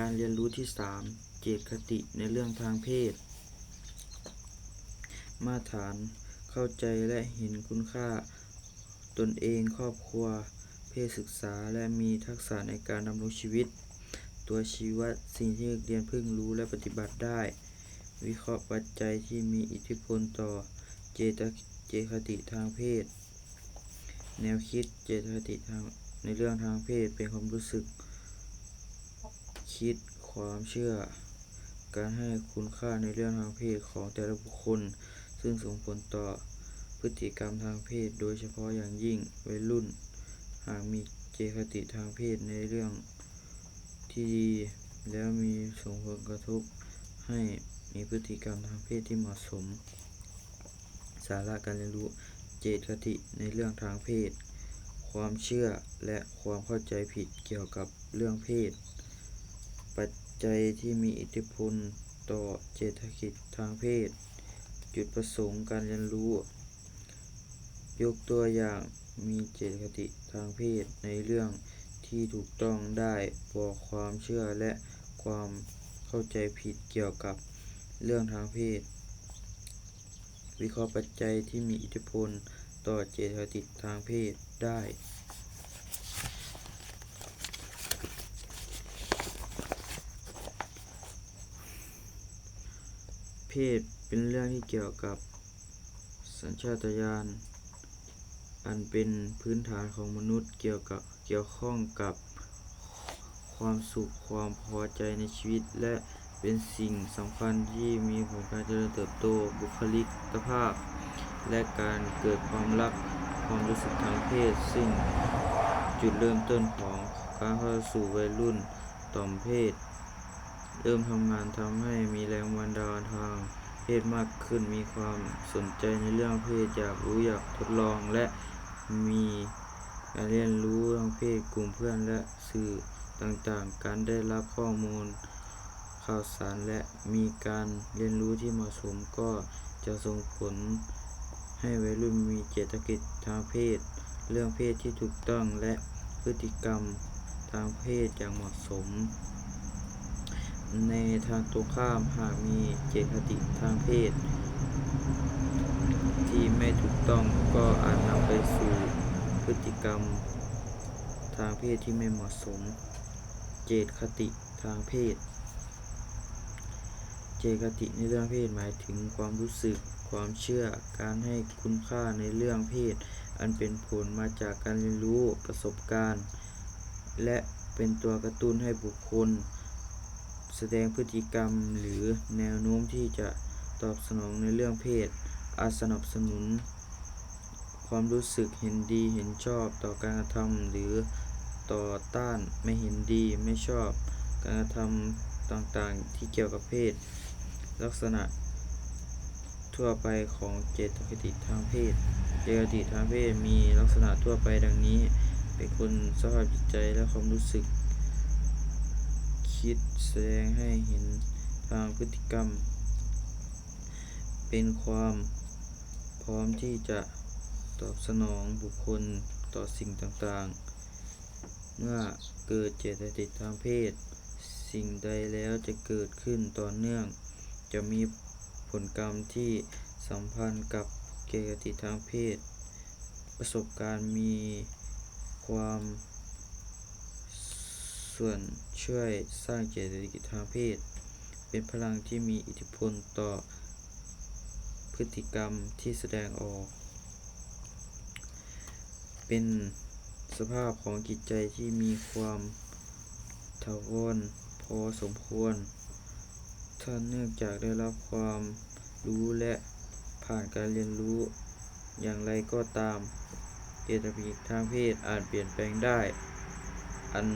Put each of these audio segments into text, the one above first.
ການຮຽນຮູ້ທີສາມ ເຈດຄະຕິໃນເລື່ອງທາງເພດ. ມາດຕະຖານເຂົ້າໃຈ ແລະ ເຫັນຄຸນຄ່າຕົນເອງ, ຄອບຄົວ, ເພດສຶກສາ ແລະ ມີທັກສະໃນການດຳລົງຊີວິດ. ຕົວຊີ້ວັດ, ສິ່ງທີ່ນັກຮຽນເພິ່ງຮູ້ ແລະ ປະຕິບັດໄດ້. ວິເຄາະປັດໄຈທີ່ມີອິດທິພົນຕໍ່ເຈດຄະຕິທາງເພດ. ແນວຄິດ, ເຈດຄະຕິທາງ ໃນເລື່ອງທາງເພດເປັນຄວາມຮູ້ສຶກ, ຄິດ, ຄວາມເຊື່ອ, ການໃຫ້ຄຸນຄ່າໃນເລື່ອງທາງເພດຂອງແຕ່ລະບຸກຄົນ, ຊຶ່ງສົ່ງຜົນຕໍ່ພຶດຕິກຳທາງເພດ, ໂດຍສະເພາະຢ່າງຍິ່ງໄວລຸ້ນ. ຫາກມີເຈດຄະຕິທາງເພດໃນເລື່ອງທີ່ດີແລ້ວ ມີສົ່ງຜົນກະທົບໃຫ້ມີພຶດຕິກຳທາງເພດທີ່ເໝາະສົມ. ສາລະການຮຽນຮູ້, ເຈດຄະຕິໃນເລື່ອງທາງເພດ, ຄວາມເຊື່ອ ແລະ ຄວາມເຂົ້າໃຈຜິດກ່ຽວກັບເລື່ອງເພດ. ປັດໄຈທີ່ມີອິດທິພົນຕໍ່ເຈດຄະຕິທາງເພດ. ຈຸດປະສົງການຮຽນຮູ້, ຍົກຕົວຢ່າງ, ມີເຈດຄະຕິທາງເພດໃນເລື່ອງທີ່ຖືກຕ້ອງໄດ້, ບອກຄວາມເຊື່ອ ແລະ ຄວາມເຂົ້າໃຈຜິດກ່ຽວກັບເລື່ອງທາງເພດ. ວິເຄາະປັດໄຈທີ່ມີອິດທິພົນຕໍ່ເຈດຄະຕິທາງເພດໄດ້. ເພດເປັນເລື່ອງທີ່ກ່ຽວກັບສັນຊາດຕະຍານ ອັນເປັນພື້ນຖານຂອງມະນຸດ, ກ່ຽວກັບ ກ່ຽວຂ້ອງກັບຄວາມສຸກ, ຄວາມພໍໃຈໃນຊີວິດ ແລະ ເປັນສິ່ງສຳຄັນທີ່ມີຜົນການຈະເລີນເຕີບໂຕ, ບຸກຄະລິກກະພາບ ແລະ ການເກີດຄວາມຮັກ, ຄວາມຮູ້ສຶກທາງເພດ, ຊຶ່ງຈຸດເລີ່ມຕົ້ນຂອງການເຂົ້າສູ່ໄວລຸ້ນ ຕ່ອມເພດ ເລີ່ມທຳງານ, ທຳໃຫ້ມີແຮງບັນດານທາງເພດມາກຂຶ້ນ, ມີຄວາມສົນໃຈໃນເລື່ອງເພດ, ຢາກຮູ້, ຢາກທົດລອງ ແລະ ມີການຮຽນຮູ້ທາງເພດ, ກຸ່ມເພື່ອນ ແລະ ສື່ຕ່າງໆ, ການໄດ້ຮັບຂໍ້ມູນຂ່າວສານ ແລະ ມີການຮຽນຮູ້ທີ່ເໝາະສົມ ກໍຈະສົ່ງຜົນໃຫ້ໄວລຸ້ນມີເຈດຄະຕິທາງເພດ, ເລື່ອງເພດທີ່ຖືກຕ້ອງ ແລະ ພຶດຕິກຳທາງເພດຢ່າງເໝາະສົມ. ໃນທາງຕົງຂ້າມ, ຫາກມີເຈດຄະຕິທາງເພດທີ່ໄມ່ຖືກຕ້ອງ, ກໍອາດນຳໄປສູ່ພຶດຕິກຳທາງເພດທີ່ໄມ່ເໝາະສົມ. ເຈດຄະຕິທາງເພດ. ເຈດຄະຕິໃນເລື່ອງເພດໝາຍເຖິງຄວາມຮູ້ສຶກ, ຄວາມເຊື່ອ, ການໃຫ້ຄຸນຄ່າໃນເລື່ອງເພດ ອັນເປັນຜົນມາຈາກການຮຽນຮູ້, ປະສົບການ ແລະ ເປັນຕົວກະຕຸ້ນໃຫ້ບຸກຄົນສະແດງພຶດຕິກຳ ຫຼື ແນວໂນ້ມທີ່ຈະຕອບສະໜອງໃນເລື່ອງເພດ, ອາດສະໜັບສະໜູນຄວາມຮູ້ສຶກເຫັນດີເຫັນຊອບຕໍ່ການກະທຳ ຫຼື ຕໍ່ຕ້ານ ໄມ່ເຫັນດີ ໄມ່ຊອບການກະທຳຕ່າງໆທີ່ກ່ຽວກັບເພດ. ລັກສະນະ ທົ່ວໄປຂອງເຈດຄະຕິທາງເພດ. ເຈດຄະຕິທາງເພດມີລັກສະນະທົ່ວໄປດັ່ງນີ້: ເປັນຄົນ, ສະພາບຈິດໃຈ ແລະ ຄວາມຮູ້ສຶກ, ຄິດ, ສະແດງໃຫ້ເຫັນທາງພຶດຕິກຳ, ເປັນຄວາມພ້ອມທີ່ຈະຕອບສະໜອງບຸກຄົນຕໍ່ສິ່ງຕ່າງໆ. ເມື່ອເກີດເຈດຄະຕິທາງເພດ, ສິ່ງໃດແລ້ວຈະເກີດຂຶ້ນຕໍ່ເນື່ອງ, ຈະມີຜົນກຳທີ່ສຳພັນກັບເຈດຄະຕິທາງເພດ. ປະສົບການມີຄວາມສ່ວນຊ່ວຍສ້າງເຈດຄະຕິທາງເພດ, ເປັນພະລັງທີ່ມີອິດທິພົນຕໍ່ພຶດຕິກຳທີ່ສະແດງອອກ. ເປັນສະພາບຂອງຈິດໃຈທີ່ມີຄວາມຖາວອນພໍສົມຄວນ. ຖ້າເນື່ອງຈາກໄດ້ຮັບຄວາມຮູ້ ແລະ ຜ່ານການຮຽນຮູ້ຢ່າງໃດກໍຕາມ, ເຈດຄະຕິທາງເພດອາດປ່ຽນແປງໄດ້, ອັນ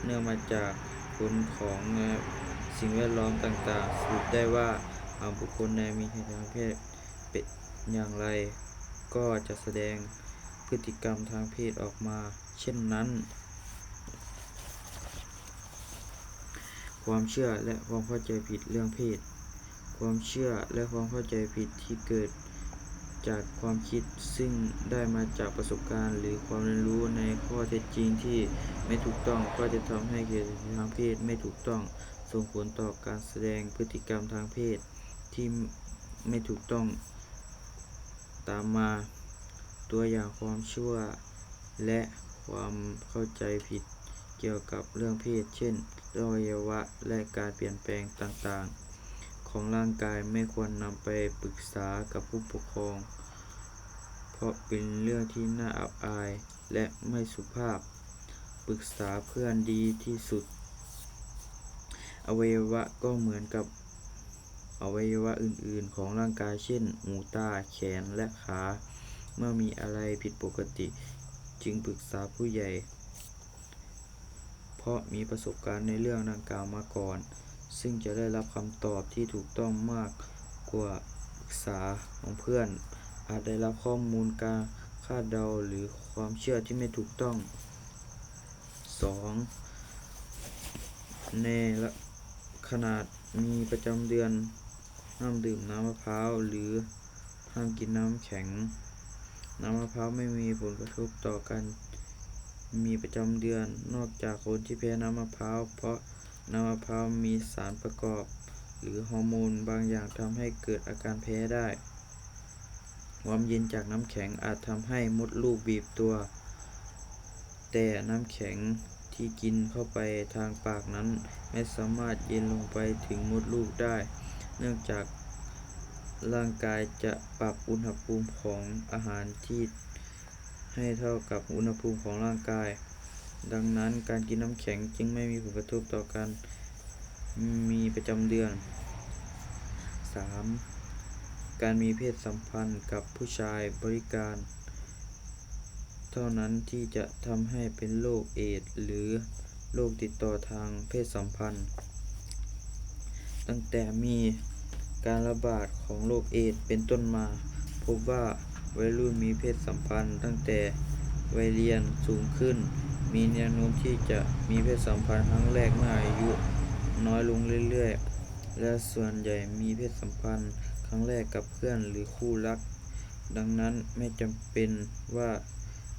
ເນື່ອງມາຈາກຜົນຂອງ ແລະ ສິ່ງແວດລ້ອມຕ່າງໆ. ສະຫຼຸບໄດ້ວ່າ ຫາກບຸກຄົນໃດມີເຈດຄະຕິທາງເພດເປັນຢ່າງໃດ, ກໍຈະສະແດງພຶດຕິກຳທາງເພດອອກມາເຊັ່ນນັ້ນ. ຄວາມເຊື່ອ ແລະ ຄວາມເຂົ້າໃຈຜິດເລື່ອງເພດ. ຄວາມເຊື່ອ ແລະ ຄວາມເຂົ້າໃຈຜິດທີ່ເກີດ ຈາກຄວາມຄິດ ຊຶ່ງໄດ້ມາຈາກປະສົບການ ຫຼື ຄວາມຮຽນຮູ້ໃນຂໍ້ເທັດຈິງທີ່ໄມ່ຖືກຕ້ອງ ກໍຈະທຳໃຫ້ການກະທຳທາງເພດໄມ່ຖືກຕ້ອງ ສົ່ງຜົນຕໍ່ການສະແດງພຶດຕິກຳທາງເພດທີ່ໄມ່ຖືກຕ້ອງຕາມມາ. ຕົວຢ່າງຄວາມເຊື່ອ ແລະ ຄວາມເຂົ້າໃຈຜິດກ່ຽວກັບເລື່ອງເພດ ເຊັ່ນ ເລື່ອງອະໄວຍະວະ ແລະ ການປ່ຽນແປງຕ່າງໆຂອງຮ່າງກາຍ ໄມ່ຄວນນຳໄປປຶກສາກັບຜູ້ປົກຄອງ ເພາະເປັນເລື່ອງທີ່ໜ້າອັບອາຍ ແລະ ໄມ່ສຸພາບ. ປຶກສາເພື່ອນດີທີ່ສຸດ. ອະໄວຍະວະກໍເໝືອນກັບອະໄວຍະວະອື່ນໆຂອງຮ່າງກາຍ ເຊັ່ນ ຫູ, ຕາ, ແຂນ ແລະ ຂາ. ເມື່ອມີອະໄລຜິດປົກກະຕິ ຈຶ່ງປຶກສາຜູ້ໃຫຍ່ ເພາະມີປະສົບການໃນເລື່ອງດັ່ງກ່າວມາກ່ອນ, ຊຶ່ງຈະໄດ້ຮັບຄຳຕອບທີ່ຖືກຕ້ອງມາກກວ່າປຶກສາຂອງເພື່ອນ, ອາດໄດ້ຮັບຂໍ້ມູນການຄາດເດົາ ຫຼື ຄວາມເຊື່ອທີ່ໄມ່ຖືກຕ້ອງ. ສອງ ໃນຂະນະມີປະຈຳເດືອນ, ຫ້າມດື່ມນ້ຳມະພ້າວ ຫຼື ຫ້າມກິນນ້ຳແຂງ. ນ້ຳມະພ້າວໄມ່ມີຜົນກະທົບຕໍ່ການມີປະຈຳເດືອນ ນອກຈາກຄົນທີ່ແພ້ນ້ຳມະພ້າວ, ເພາະນ້ຳມະພ້າວມີສານປະກອບ ຫຼື ຮໍໂມນບາງຢ່າງ ທຳໃຫ້ເກີດອາການແພ້ໄດ້. ຄວາມເຢັນຈາກນ້ຳແຂງອາດທຳໃຫ້ມົດລູກບີບຕົວ, ແຕ່ນ້ຳແຂງທີ່ກິນເຂົ້າໄປທາງປາກນັ້ນ ໄມ່ສາມາດເຢັນລົງໄປເຖິງມົດລູກໄດ້, ເນື່ອງຈາກຮ່າງກາຍຈະປັບອຸນຫະພູມຂອງອາຫານທີ່ໃຫ້ເທົ່າກັບອຸນຫະພູມຂອງຮ່າງກາຍ. ດັ່ງນັ້ນ, ການກິນນ້ຳແຂງຈຶ່ງໄມ່ມີຜົນກະທົບຕໍ່ການມີປະຈຳເດືອນ. ສາມ ການມີເພດສຳພັນກັບຜູ້ຊາຍບໍລິການເທົ່ານັ້ນທີ່ຈະທຳໃຫ້ເປັນໂລກເອດ ຫຼື ໂລກຕິດຕໍ່ທາງເພດສຳພັນ. ຕັ້ງແຕ່ມີການລະບາດຂອງໂລກເອດເປັນຕົ້ນມາ, ພົບວ່າໄວລຸ້ນມີເພດສຳພັນຕັ້ງແຕ່ໄວຮຽນສູງຂຶ້ນ, ມີແນວໂນ້ມທີ່ຈະມີເພດສຳພັນຄັ້ງແລກເມື່ອອາຍຸນ້ອຍລົງເລື້ອຍໆ ແລະ ສ່ວນໃຫຍ່ມີເພດສຳພັນຄັ້ງແລກກັບເພື່ອນ ຫຼື ຄູ່ຮັກ. ດັ່ງນັ້ນ, ແມ່ນຈຳເປັນວ່າ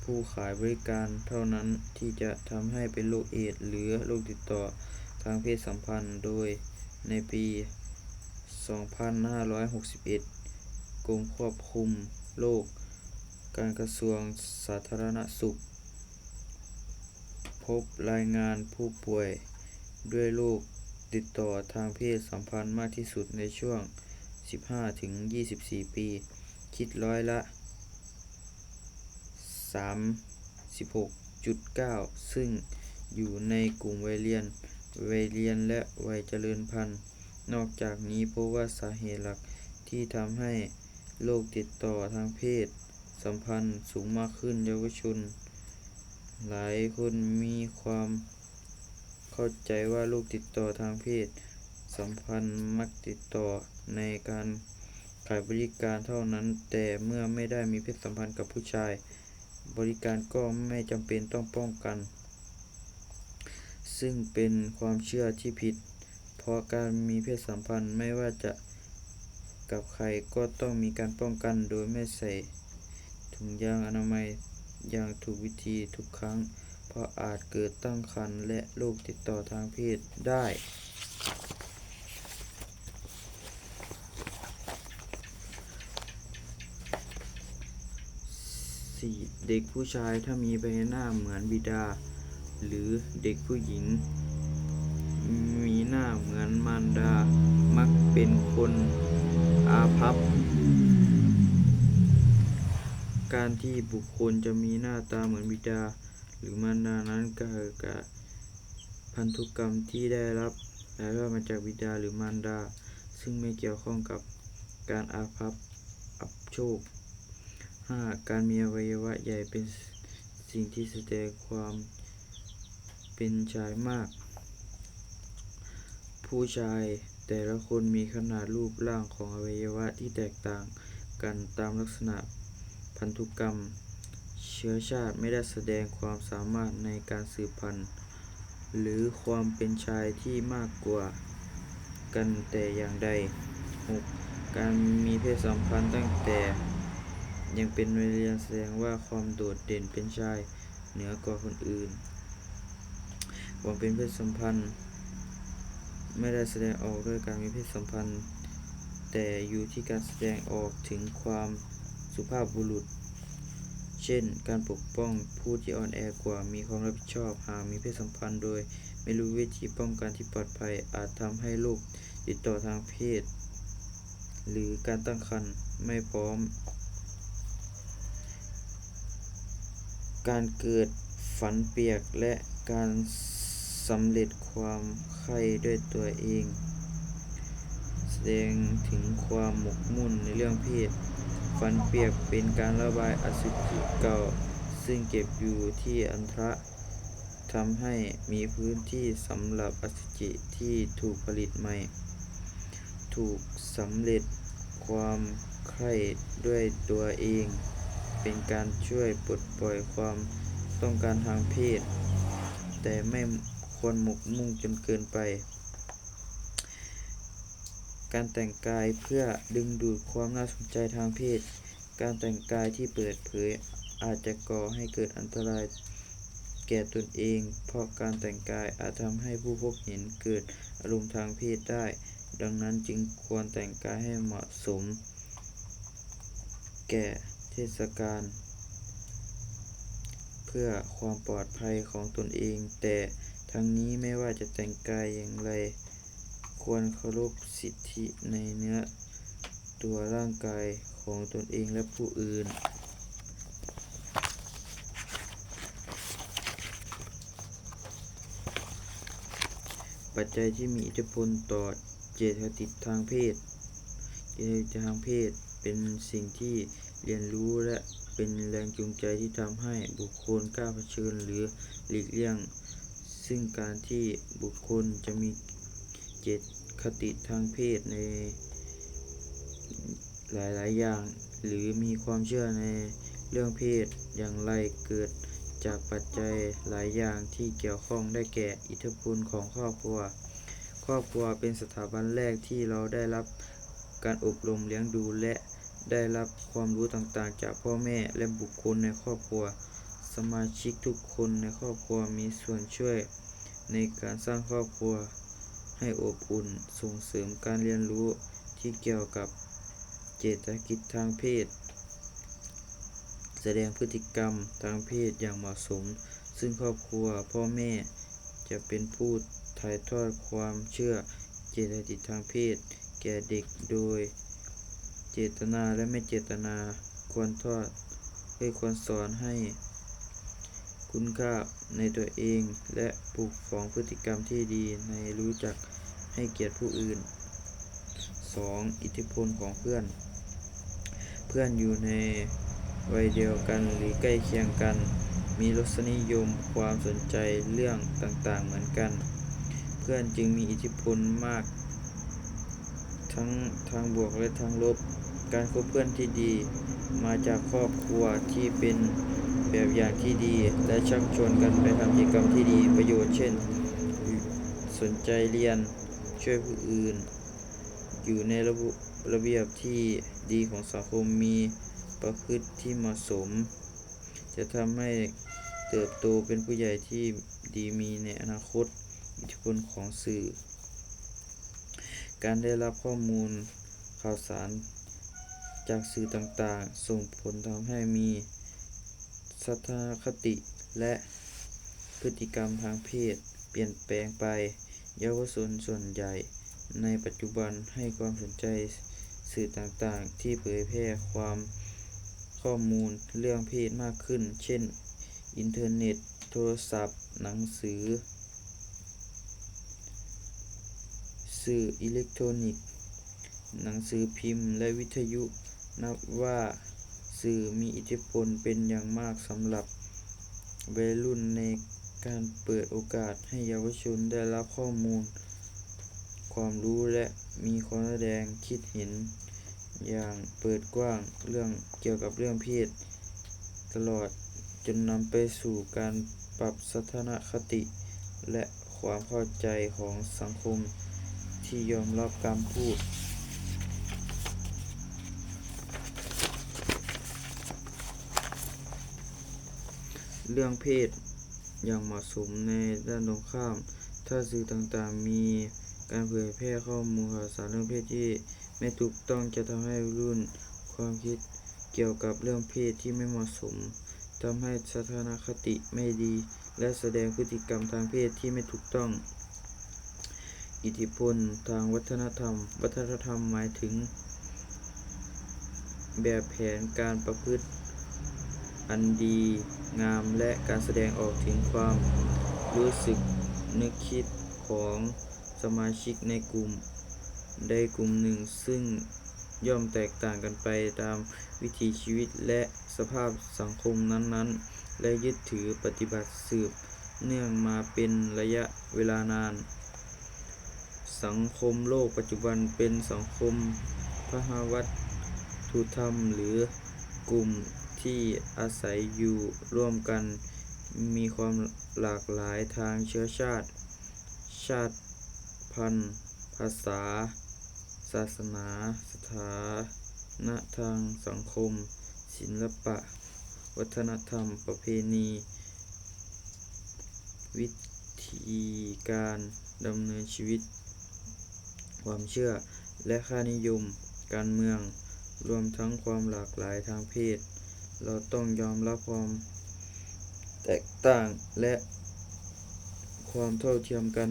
ຜູ້ຂາຍບໍລິການເທົ່ານັ້ນທີ່ຈະທຳໃຫ້ເປັນໂລກເອດ ຫຼື ໂລກຕິດຕໍ່ທາງເພດສຳພັນ. ໂດຍໃນປີສອງພັນຫ້າຮ້ອຍຫົກສິບເອັດ, ກົມຄວບຄຸມໂລກ, ການກະຊວງສາທາລະນະສຸກ ພົບລາຍງານຜູ້ປ່ວຍດ້ວຍໂລກຕິດຕໍ່ທາງເພດສຳພັນມາກທີ່ສຸດໃນຊ່ວງສິບຫ້າເຖິງຊາວສີ່ປີ, ຄິດຮ້ອຍລະສາມສິບຫົກຈຸດເກົ້າ ຊຶ່ງຢູ່ໃນກຸ່ມໄວຮຽນ, ໄວຮຽນ ແລະ ໄວຈະເລີນພັນ. ນອກຈາກນີ້, ພົບວ່າສາເຫດຫຼັກທີ່ທຳໃຫ້ໂລກຕິດຕໍ່ທາງເພດສຳພັນສູງມາກຂຶ້ນ, ເຍົາວະຊົນຫຼາຍຄົນມີຄວາມເຂົ້າໃຈວ່າໂລກຕິດຕໍ່ທາງເພດສຳພັນມັກຕິດຕໍ່ໃນການຂາຍບໍລິການເທົ່ານັ້ນ, ແຕ່ເມື່ອໄມ່ໄດ້ມີເພດສຳພັນກັບຜູ້ຊາຍ, ບໍລິການກໍໄມ່ຈຳເປັນຕ້ອງປ້ອງກັນ, ຊຶ່ງເປັນຄວາມເຊື່ອທີ່ຜິດ, ເພາະການມີເພດສຳພັນ, ໄມ່ວ່າຈະກັບໃຜ, ກໍຕ້ອງມີການປ້ອງກັນໂດຍແມ່ນໃສ່ ຖົງຢາງອະນາໄມຢ່າງຖືກວິທີທຸກຄັ້ງ, ເພາະອາດເກີດຕັ້ງຄັນ ແລະ ໂລກຕິດຕໍ່ທາງເພດໄດ້. ສີ່ ເດັກຜູ້ຊາຍຖ້າມີໃບໜ້າເໝືອນບິດາ ຫຼື ເດັກຜູ້ຍິງມີໜ້າເໝືອນມານດາ ມັກເປັນຄົນອາພັບ. ການທີ່ບຸກຄົນຈະມີໜ້າຕາເໝືອນບິດາ ຫຼື ມານດານັ້ນ ກໍເກີດຈາກພັນທຸກຳທີ່ໄດ້ຮັບຖ່າຍທອດມາຈາກບິດາ ຫຼື ມານດາ, ຊຶ່ງແມ່ນກ່ຽວຂ້ອງກັບການອາພັບອັບໂຊກ. ຫ້າ ການມີອະໄວຍະວະໃຫຍ່ເປັນສິ່ງທີ່ສະແດງຄວາມເປັນຊາຍມາກ. ຜູ້ຊາຍແຕ່ລະຄົນມີຂະໜາດ, ຮູບຮ່າງຂອງອະໄວຍະວະທີ່ແຕກຕ່າງກັນຕາມລັກສະນະພັນທຸກຳ. ເຊື້ອຊາດໄມ່ໄດ້ສະແດງຄວາມສາມາດໃນການສືບພັນ ຫຼື ຄວາມເປັນຊາຍທີ່ມາກກວ່າກັນແຕ່ຢ່າງໃດ. ຫົກ ການມີເພດສຳພັນຕັ້ງແຕ່ ຍັງເປັນໄວເລື່ອນສະແດງວ່າຄວາມໂດດເດັ່ນເປັນຊາຍເໜືອກວ່າຄົນອື່ນ. ຄວາມເປັນເພດສຳພັນ ໄມ່ໄດ້ສະແດງອອກດ້ວຍການມີເພດສຳພັນ, ແຕ່ຢູ່ທີ່ການສະແດງອອກເຖິງຄວາມສຸພາບບຸລຸດ, ເຊັ່ນ ການປົກປ້ອງຜູ້ທີ່ອ່ອນແອກວ່າ, ມີຄວາມຮັບຜິດຊອບ, ຫາກມີເພດສຳພັນໂດຍ ໄມ່ຮູ້ວິທີປ້ອງກັນທີ່ປອດໄພ ອາດທຳໃຫ້ໂລກຕິດຕໍ່ທາງເພດ ຫຼື ການຕັ້ງຄັນໄມ່ພ້ອມ. ການເກີດຝັນປຽກ ແລະ ການສຳເລັດຄວາມໃຄ່ດ້ວຍຕົວເອງ ສະແດງເຖິງຄວາມໝົກໝຸ່ນໃນເລື່ອງເພດ. ຝັນປຽກເປັນການລະບາຍອະສຸຈິເກົ່າ ຊຶ່ງເກັບຢູ່ທີ່ອັນທະ ທຳໃຫ້ມີພື້ນທີ່ສຳລັບອະສຸຈິທີ່ຖືກຜະລິດໃໝ່, ຖືກສຳເລັດຄວາມໃຄ່ດ້ວຍຕົວເອງ, ເປັນການຊ່ວຍປົດປ່ອຍຄວາມຕ້ອງການທາງເພດ, ແຕ່ໄມ່ຄວນໝົກໝຸ່ນຈົນເກີນໄປ. ການແຕ່ງກາຍເພື່ອດຶງດູດຄວາມໜ້າສົນໃຈທາງເພດ. ການແຕ່ງກາຍທີ່ເປີດເຜີຍອາດຈະກໍ່ໃຫ້ເກີດອັນຕະລາຍແກ່ຕົນເອງ, ເພາະການແຕ່ງກາຍອາດທຳໃຫ້ຜູ້ພົບເຫັນເກີດອາລົມທາງເພດໄດ້. ດັ່ງນັ້ນຈຶ່ງຄວນແຕ່ງກາຍໃຫ້ເໝາະສົມແກ່ເທດສະການ ເພື່ອຄວາມປອດໄພຂອງຕົນເອງ. ແຕ່ທັງນີ້, ແມ້ວ່າຈະແຕ່ງກາຍຢ່າງໃດ, ຄວນເຄົາລົບສິດທິໃນເນື້ອຕົວຮ່າງກາຍຂອງຕົນເອງ ແລະ ຜູ້ອື່ນ. ປັດໄຈທີ່ມີອິດທິພົນຕໍ່ເຈດຄະຕິທາງເພດ. ເຈດຄະຕິທາງເພດເປັນສິ່ງທີ່ຮຽນຮູ້ ແລະ ເປັນແຮງຈູງໃຈທີ່ທຳໃຫ້ບຸກຄົນກ້າຜະເຊີນ ຫຼື ຫຼີກລ່ຽງ ຊຶ່ງການທີ່ບຸກຄົນຈະມີເຈດຄະຕິທາງເພດໃນຫຼາຍໆຢ່າງ ຫຼື ມີຄວາມເຊື່ອໃນເລື່ອງເພດຢ່າງໃດ ເກີດຈາກປັດໄຈຫຼາຍຢ່າງທີ່ກ່ຽວຂ້ອງ ໄດ້ແກ່ ອິດທິພົນຂອງຄອບຄົວ. ຄອບຄົວເປັນສະຖາບັນແລກທີ່ເຮົາໄດ້ຮັບການອົບຮົມລ້ຽງດູ ແລະ ໄດ້ຮັບຄວາມຮູ້ຕ່າງໆຈາກພໍ່ແມ່ ແລະ ບຸກຄົນໃນຄອບຄົວ. ສະມາຊິກທຸກຄົນໃນຄອບຄົວມີສ່ວນຊ່ວຍໃນການສ້າງຄອບຄົວໃຫ້ອົບອຸ່ນ, ສົ່ງເສີມການຮຽນຮູ້ທີ່ກ່ຽວກັບເຈດຄະຕິທາງເພດ, ສະແດງພຶດຕິກຳທາງເພດຢ່າງເໝາະສົມ, ຊຶ່ງຄອບຄົວ, ພໍ່ແມ່ ຈະເປັນຜູ້ຖ່າຍທອດຄວາມເຊື່ອເຈດຄະຕິທາງເພດແກ່ເດັກໂດຍເຈດຕະນາ ແລະ ໄມ່ເຈດຕະນາ, ຄວນທອດ ເອີ ຄວນສອນໃຫ້ຄຸນຄ່າໃນຕົວເອງ ແລະ ປູກຝັງພຶດຕິກຳທີ່ດີໃນຮູ້ຈັກໃຫ້ກຽດຜູ້ອື່ນ. ສອງ, ອິດທິພົນຂອງເພື່ອນ. ເພື່ອນຢູ່ໃນໄວດຽວກັນ ຫຼື ໃກ້ຄຽງກັນ ມີລົດສະນິຍົມ, ຄວາມສົນໃຈເລື່ອງຕ່າງໆເໝືອນກັນ. ເພື່ອນຈຶ່ງມີອິດທິພົນມາກ ທັງທາງບວກ ແລະ ທາງລົບ. ການຄົບເພື່ອນທີ່ດີມາຈາກຄອບຄົວທີ່ເປັນແບບຢ່າງທີ່ດີ ແລະ ຊັກຊວນກັນໄປທຳກິດຈະກຳທີ່ມີປະໂຫຍດ ເຊັ່ນ ສົນໃຈຮຽນ, ຊ່ວຍຜູ້ອື່ນ, ຢູ່ໃນລະບົບ ລະບຽບທີ່ດີຂອງສັງຄົມ, ມີປະພຶດທີ່ເໝາະສົມ ຈະທຳໃຫ້ເຕີບໂຕເປັນຜູ້ໃຫຍ່ທີ່ດີມີໃນອະນາຄົດ. ອິດທິພົນຂອງສື່. ການໄດ້ຮັບຂໍ້ມູນຂ່າວສານຈາກສື່ຕ່າງໆ ສົ່ງຜົນທຳໃຫ້ມີທັດສະນະຄະຕິ ແລະ ພຶດຕິກຳທາງເພດປ່ຽນແປງໄປ. ເຍົາວະຊົນສ່ວນໃຫຍ່ໃນປັດຈຸບັນໃຫ້ຄວາມສົນໃຈສື່ຕ່າງໆທີ່ເຜີຍແຜ່ຄວາມ ຂໍ້ມູນເລື່ອງເພດມາກຂຶ້ນ ເຊັ່ນ ອິນເຕີເນັດ, ໂທລະສັບ, ໜັງສື, ສື່ອີເລັກໂທຣນິກ, ໜັງສືພິມ ແລະ ວິທະຍຸ. ນັບວ່າສື່ມີອິດທິພົນເປັນຢ່າງມາກສຳລັບໄວລຸ້ນ ໃນການເປີດໂອກາດໃຫ້ເຍົາວະຊົນໄດ້ຮັບຂໍ້ມູນ, ຄວາມຮູ້ ແລະ ມີຄວາມສະແດງຄິດເຫັນຢ່າງເປີດກວ້າງເລື່ອງ ກ່ຽວກັບເລື່ອງເພດ ຕະຫຼອດຈົນນຳໄປສູ່ການປັບທັດສະນະຄະຕິ ແລະ ຄວາມເຂົ້າໃຈຂອງສັງຄົມທີ່ຍອມຮັບການພູດ. ເລື່ອງເພດຢ່າງເໝາະສົມໃນດ້ານຕົງຂ້າມ. ຖ້າສື່ຕ່າງໆມີການເຜີຍແຜ່ຂໍ້ມູນຂ່າວສານເລື່ອງເພດທີ່ໄມ່ຖືກຕ້ອງ ຈະທຳໃຫ້ວັຍລຸ້ນຄວາມຄິດກ່ຽວກັບເລື່ອງເພດທີ່ໄມ່ເໝາະສົມ, ທຳໃຫ້ທັດສະນະຄະຕິໄມ່ດີ ແລະ ສະແດງພຶດຕິກຳທາງເພດທີ່ໄມ່ຖືກຕ້ອງ. ອິດທິພົນທາງວັດທະນະທຳ. ວັດທະນະທຳໝາຍເຖິງແບບແຜນການປະພຶດອັນດີງາມ ແລະ ການສະແດງອອກເຖິງຄວາມຮູ້ສຶກນຶກຄິດຂອງສະມາຊິກໃນກຸ່ມໃດກຸ່ມໜຶ່ງ, ຊຶ່ງ ຍ່ອມແຕກຕ່າງກັນໄປຕາມວິຖີຊີວິດ ແລະ ສະພາບສັງຄົມນັ້ນໆ ແລະ ຍຶດຖືປະຕິບັດສືບເນື່ອງມາເປັນໄລຍະເວລານານ. ສັງຄົມໂລກປັດຈຸບັນເປັນສັງຄົມພະຫະວັດຖຸທຳ ຫຼື ກຸ່ມທີ່ອາໄສຢູ່ຮ່ວມກັນ ມີຄວາມຫຼາກຫຼາຍທາງເຊື້ອຊາດ, ຊາດພັນ, ພາສາ, ສາສະໜາ, ສະຖານະທາງສັງຄົມ, ສິນລະປະ, ວັດທະນະທຳ, ປະເພນີ, ວິທີການດຳເນີນຊີວິດ, ຄວາມເຊື່ອ ແລະ ຄ່ານິຍົມ, ການເມືອງ, ລວມທັງຄວາມຫຼາກຫຼາຍທາງເພດ. ເຮົາຕ້ອງຍອມຮັບຄວາມແຕກຕ່າງ ແລະ ຄວາມເທົ່າທຽມກັນ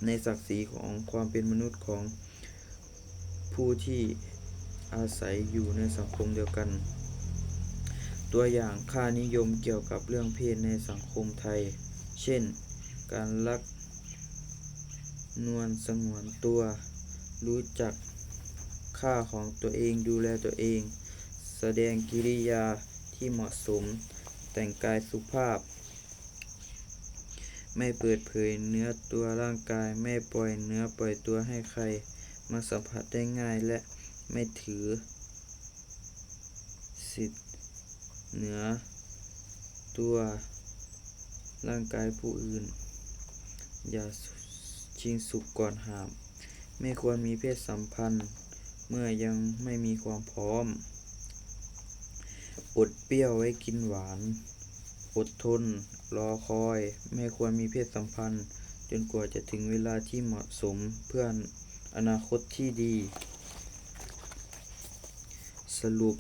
ໃນສັກສີຂອງຄວາມເປັນມະນຸດຂອງ ຜູ້ທີ່ອາໄສຢູ່ໃນສັງຄົມດຽວກັນ. ຕົວຢ່າງ, ຄ່ານິຍົມກ່ຽວກັບເລື່ອງເພດໃນສັງຄົມໄທ ເຊັ່ນ ການລັກນວນສະຫງວນຕົວ, ຮູ້ຈັກຄ່າຂອງຕົວເອງ, ດູແລຕົວເອງ, ສະແດງກິລິຍາທີ່ເໝາະສົມ, ແຕ່ງກາຍສຸພາບ, ໄມ່ເປີດເຜີຍເນື້ອຕົວຮ່າງກາຍ, ໄມ່ປ່ອຍເນື້ອປ່ອຍຕົວໃຫ້ໃຄມາສຳຜັດໄດ້ງ່າຍ ແລະ ໄມ່ຖືສິດເໜືອຕົວຮ່າງກາຍຜູ້ອື່ນ, ຢ່າຊິງສຸກກ່ອນຫ້າມ, ໄມ່ຄວນມີເພດສຳພັນເມື່ອຍັງໄມ່ມີຄວາມພ້ອມ, ອົດປ່ຽວໄວ້ກິນຫວານ, ອົດທົນ ລໍຄອຍ, ໄມ່ຄວນມີເພດສຳພັນຈົນກວ່າຈະເຖິງເວລາທີ່ເໝາະສົມເພື່ອອະນາຄົດທີ່ດີ. ສະຫຼຸບ,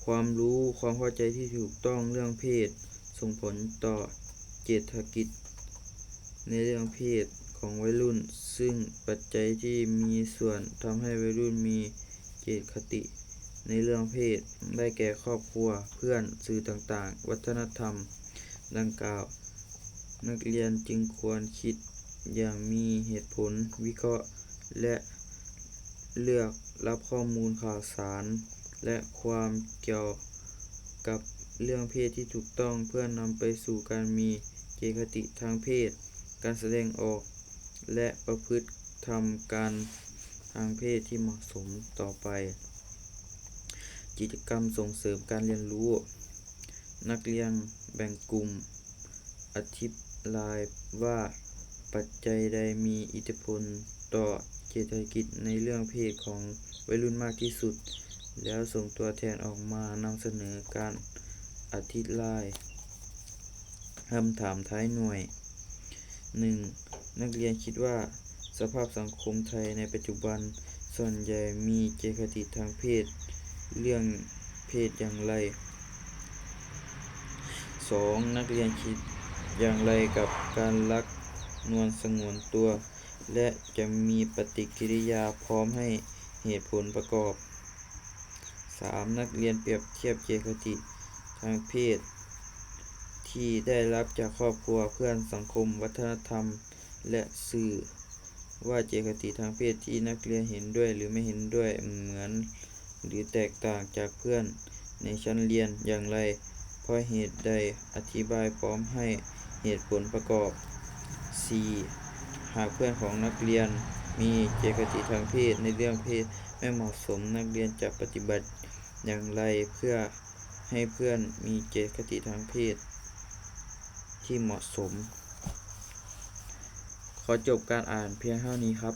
ຄວາມຮູ້ຄວາມເຂົ້າໃຈທີ່ຖືກຕ້ອງເລື່ອງເພດ ສົ່ງຜົນຕໍ່ເສດຖະກິດໃນເລື່ອງເພດຂອງໄວລຸ້ນ, ຊຶ່ງປັດໄຈທີ່ມີສ່ວນທຳໃຫ້ໄວລຸ້ນມີເຈດຄະຕິໃນເລື່ອງເພດ ໄດ້ແກ່ຄອບຄົວ, ເພື່ອນ, ສື່ຕ່າງໆ, ວັດທະນະທຳ. ດັ່ງກ່າວ, ນັກຮຽນຈຶ່ງຄວນຄິດຢ່າງມີເຫດຜົນ, ວິເຄາະ ແລະ ເລືອກຮັບຂໍ້ມູນຂ່າວສານ ແລະ ຄວາມກ່ຽວກັບເລື່ອງເພດທີ່ຖືກຕ້ອງ ເພື່ອນຳໄປສູ່ການມີເຈດຄະຕິທາງເພດ, ການສະແດງອອກ ແລະ ປະພຶດທຳການທາງເພດທີ່ເໝາະສົມຕໍ່ໄປ. ກິດຈະກຳສົ່ງເສີມການຮຽນຮູ້. ນັກຮຽນແບ່ງກຸ່ມ ອະທິບາຍວ່າປັດໄຈໃດມີອິດທິພົນຕໍ່ເສດຖະກິດໃນເລື່ອງເພດຂອງໄວລຸ້ນມາກທີ່ສຸດ, ແລ້ວສົ່ງຕົວແທນອອກມານຳສະເໜີການອະທິບາຍ. ຄຳຖາມທ້າຍໜ່ວຍ. ໜຶ່ງ, ນັກຮຽນຄິດວ່າສະພາບສັງຄົມໄທໃນປັດຈຸບັນສ່ວນໃຫຍ່ມີເຈດຄະຕິທາງເພດ ເລື່ອງເພດຢ່າງໃດ? ສອງ, ນັກຮຽນຄິດຢ່າງໃດກັບການລັກນວນສະຫງວນຕົວ ແລະ ຈະມີປະຕິກິລິຍາພ້ອມໃຫ້ເຫດຜົນປະກອບ? ສາມ, ນັກຮຽນປຽບທຽບເຈດຄະຕິທາງເພດທີ່ໄດ້ຮັບຈາກຄອບຄົວ, ເພື່ອນ, ສັງຄົມ, ວັດທະນະທຳ ແລະ ສື່ ວ່າເຈດຄະຕິທາງເພດທີ່ນັກຮຽນເຫັນດ້ວຍ ຫຼື ໄມ່ເຫັນດ້ວຍ ເໝືອນ ຫຼື ແຕກຕ່າງຈາກເພື່ອນໃນຊັ້ນຮຽນຢ່າງໃດ, ເພາະເຫດໃດ, ອະທິບາຍພ້ອມໃຫ້ເຫດຜົນປະກອບ. ສີ່, ຫາກເພື່ອນຂອງນັກຮຽນມີເຈດຄະຕິທາງເພດໃນເລື່ອງເພດໄມ່ເໝາະສົມ, ນັກຮຽນຈະປະຕິບັດຢ່າງໃດເພື່ອໃຫ້ເພື່ອນມີເຈດຄະຕິທາງເພດທີ່ເໝາະສົມ? ຂໍຈົບການອ່ານພຽງເທົ່ານີ້ຄັບ.